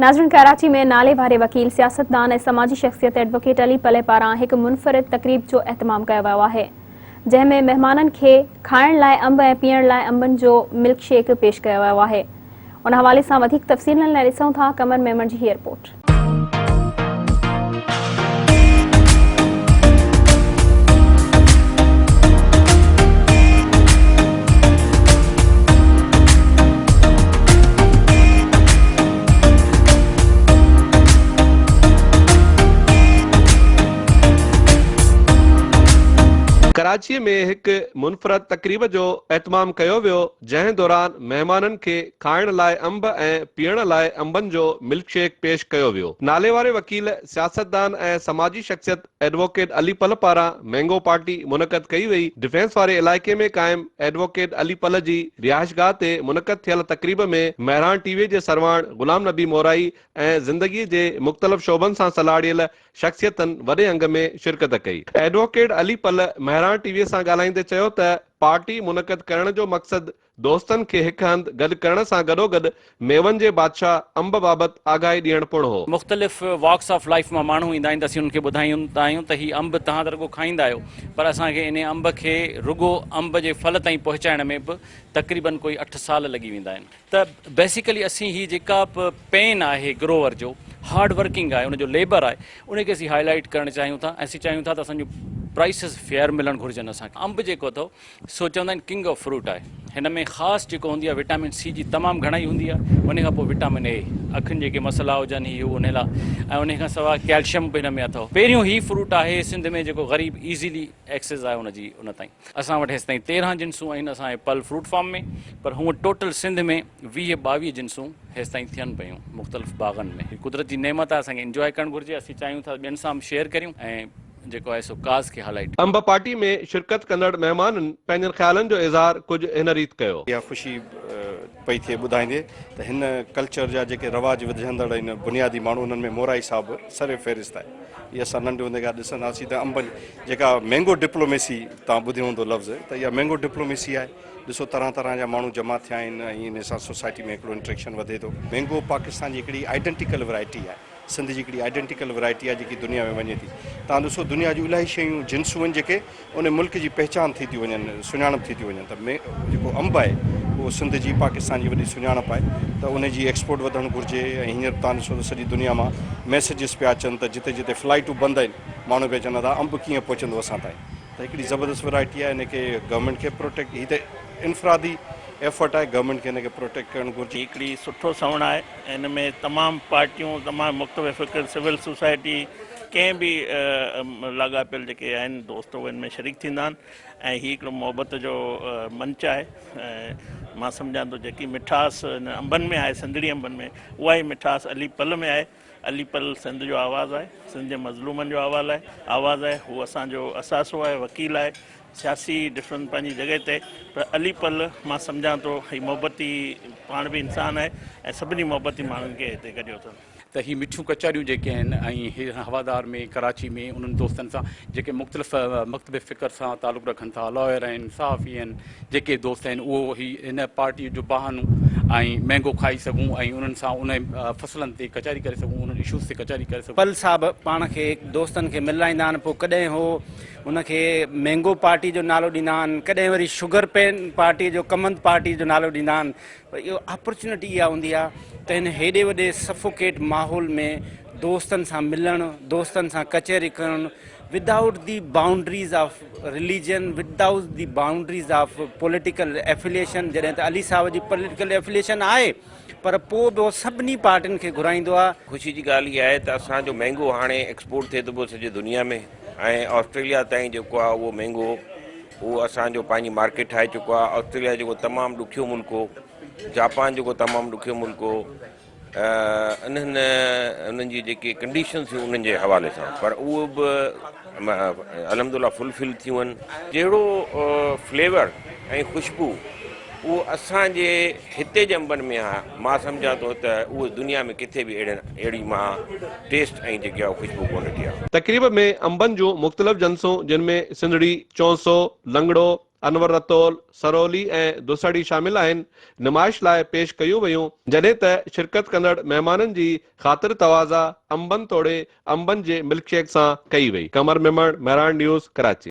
ناظرين ڪراچي ۾ نالي واري وڪيل، سياستدان ۽ سماجي شخصيت ايڊووڪيٽ علي پلهه پاران هڪ منفرد تقريب جو اهتمام ڪيو ويو آهي جنهن ۾ مهمانن کي کائڻ لاء انب ۽ پيئڻ لاء انبن جو ملڪ شيڪ پيش ڪيو ويو آهي ان حوالي سان وڌيڪ تفصيلن لاء ڏسون ٿا قمر ميمڻ جي هي رپورٽ. ڪراچيء ۾ هڪ منفرد تقريب جو اهتمام ڪيو ويو، جنهن دوران مهمانن کي کائڻ لاء انب ۽ پيئڻ لاء انبن جو ملڪ شيڪ پيش ڪيو ويو. ناليواري وڪيل، سياستدان ۽ سماجي شخصيت ايڊووڪيٽ علي پلهه پاران مينگو پارٽي منعقد ڪئي وئي. ڊفينس واري علائقي ۾ قائم ايڊووڪيٽ علي پلهه جي رهائشگاهه تي منعقد ٿيل تقريب ۾ مهراڻ ٽي وي جي سرواڻ غلام نبي مورائي ۽ زندگي جي مختلف شعبن سان سلهاڙيل شخصيتن وڏي انگ ۾ شرڪت ڪئي. ايڊووڪيٽ علي پلهه مهراڻ ٽي وي سان ڳالهائيندي چيو ته پارٽي منعقد ڪرڻ جو مقصد دوستن کي هڪ هنڌ گڏ ڪرڻ سان گڏوگڏ ميون جي بادشاهه انب بابت آگاهي ڏيڻ پڻ هو. مختلف واڪس آف لائيف مان ماڻهو ايندا آهن ته اسين انهن کي ٻڌائيندا آهيون ته هي انب توهان ته رڳو کائيندا آهيو پر اسان کي انهي انب کي رڳو انب جي ڦل تائين پهچائڻ ۾ به تقريبن ڪوئي اٺ سال لڳي ويندا آهن ته بيسيڪلي اسين هي جيڪا به پين آهي گروور جو هارڊ ورڪنگ آهي ان جو ليبر آهي ان کي اسين هائي لائيٽ ڪرڻ چاهيون ٿا ۽ اسين چاهيون ٿا ته اسان جون پرائسز فيئر ملڻ گهرجن اسان کي انب جيڪو اٿو سو چوندا آهن ڪنگ آف فروٽ آهي هن ۾ خاص جيڪو هوندي آهي وٽامن سي جي تمام گهڻائي هوندي آهي ان کان پوء وٽامن اي اکين جيڪي مسئلا هجن هي هو ان لاء ۽ ان کان سواء ڪيلشم به هن ۾ اٿو پهريون هي فروٽ آهي سنڌ ۾ جيڪو غريب ايزيلي ايڪسز آهي ان جي ان تائين اسان وٽ هيستائين 13 جنسون آهن اسان جي پل فروٽ فارم ۾ پر هونء ٽوٽل سنڌ ۾ 20 22 جنسون هيستائين ٿين پيون مختلف باغن ۾ هي قدرت جي نعمت آهي اسان کي انجواء ڪرڻ گهرجي اسين چاهيون ٿا ٻين سان به شيئر ڪريون ۽ جيڪو آهي سو ڪاز کي هالائيٽ. انب پارٽي ۾ شرڪت ڪندڙ مهمانن پنهنجن خيالن جو اظهار ڪجهه هن ريت ڪيو. اها خوشي پئي ٿئي ٻڌائيندي ته هن ڪلچر جا جيڪي رواج وجهندڙ آهن بنيادي ماڻهو انهن ۾ مورائي صاحب سر فهرست آهي. هي اسان ننڍي هوندي کان ڏسندا هئاسين ته انبن جيڪا مينگو ڊپلوميسي توهان ٻڌيو هوندو لفظ ته اها مينگو ڊپلوميسي آهي. ڏسو طرح طرح جا ماڻهو جمع ٿيا آهن ۽ ان سان سوسائٽي ۾ هڪڙو انٽريڪشن وڌي ٿو. مينگو پاڪستان جي هڪڙي آئيڊنٽيڪل ورائٽي آهي. سنڌ جي هڪڙي آئيڊنٽيڪل ورائٽي آهي جيڪي دنيا ۾ وڃي ٿي. توهان ڏسو دنيا جون الاهي شيون جنسون آهن جيڪي ان ملڪ جي پهچان ٿي ٿيون وڃن سڃاڻپ ٿي ٿيون وڃن ته جيڪو انب آهي اهو سنڌ جي پاڪستان جي وڏي سڃاڻپ آهي ته ان جي ايڪسپورٽ وڌڻ گهرجي ۽ هينئر توهان ڏسو ته سڄي دنيا مان ميسيجز پيا اچن ته جتي جتي فلائيٽون بند آهن ماڻهو پيا چون ادا انب ڪيئن پهچندو اسان تائين ته هڪڙي زبردست ورائٽي آهي ان کي گورنمينٽ کي پروٽيڪٽ هي ته انفرادي ايفرٽ آهي گورنمينٽ کي ان کي پروٽيڪٽ ڪرڻ گهرجي. هڪڙي سٺو سوڻ آهي ان ۾ تمام پارٽيون تمام مختلف فڪر سول سوسائٽي ڪنهن به لاڳاپيل جيڪي آهن دوست اهي ان ۾ شريڪ ٿيندا آهن ۽ هي هڪڙو محبت جو منچ آهي ۽ مان سمجهان ٿو جيڪي مٺاس ان انبن ۾ آهي سنڌڙي انبن ۾ اها ئي مٺاس علي پل ۾ آهي علي پل سنڌ جو آواز آهي سنڌ جي مظلومن جو آواز آهي آواز آهي هو اسان جو اثاثو آهي وڪيل آهي سياسي ڊفرنس پنهنجي جڳهه تي پر علي پل مان سمجهان ٿو هي محبتي پاڻ به انسان آهي ۽ سڀني محبتي ماڻهن کي هتي گڏيو اٿن. ته هي مٺيون ڪچهريون جيڪي آهن ۽ هي هوادار ۾ ڪراچي ۾ انهن دوستن سان جيڪي مختلف مڪتب فڪر سان تعلق رکن ٿا لائر آهن صحافي آهن جيڪي دوست آهن اهو هي هن پارٽي جو بهانو ۽ مينگو کائي سگهون ۽ انهن سان ان فصلن تي ڪچهري ڪري سگهون انهن اشوز تي ڪچهري ڪري سگهون. پل صاحب پاڻ کي دوستن کي ملرائيندا آهن پوء ڪڏهن هو ان کي مينگو پارٽي جو نالو ڏيندا آهن ڪڏهن وري شگر پين پارٽي جو ڪمند پارٽي جو نالو ڏيندا آهن پر اهو اپرچونٽي اها هوندي آهي ته هن هيڏي وڏي سفوڪيٽ ماحول ۾ دوستن سان ملڻ دوستن سان ڪچهري ڪرڻ without the boundaries of religion without the boundaries of political affiliation جڏهن ته علي صاحب جي پوليٽيڪل ايفليشن آهي پر پوء به هو سڀني پارٽين کي گهرائيندو آهي. خوشي جي ڳالهه اها آهي ته اسان جو مينگو هاڻي ايڪسپورٽ ٿئي ٿو پيو سڄي دنيا ۾ ۽ آسٽريليا تائين جيڪو آهي اهو مينگو اهو اسان جو پنهنجي مارڪيٽ ٺاهي چڪو آهي آسٽريليا جيڪو تمام ڏکيو ملڪ هو جاپان جيڪو تمام ڏکيو ملڪ هو انهن انهن جي جيڪي ڪنڊيشنز هيون انهن جي حوالي سان پر اهو به الحمد لله فلفل ٿيون آهن جهڙو فليور ۽ خوشبو اهو اسان جي هتي جي انبن ۾ آ مان سمجهان ٿو ته اهو دنيا ۾ ڪٿي به اهڙي اهڙي مان ٽيسٽ ۽ جيڪي آ خوشبو ڪونه ڏٺي آ. تقريب ۾ انبن جون مختلف جنسون جن ۾ سنڌڙي، چونسو، لنگڙو انور رتول، سرولي ۽ دوسڙي شامل آهن، نمائش لاء پيش ڪيون ويون، جڏهن ته شرڪت ڪندڙ مهمانن جي خاطر تواضع انبن توڙي انبن جي ملڪ شيڪ سان ڪئي وئي. قمر ميمڻ، مهراڻ نيوز، ڪراچي.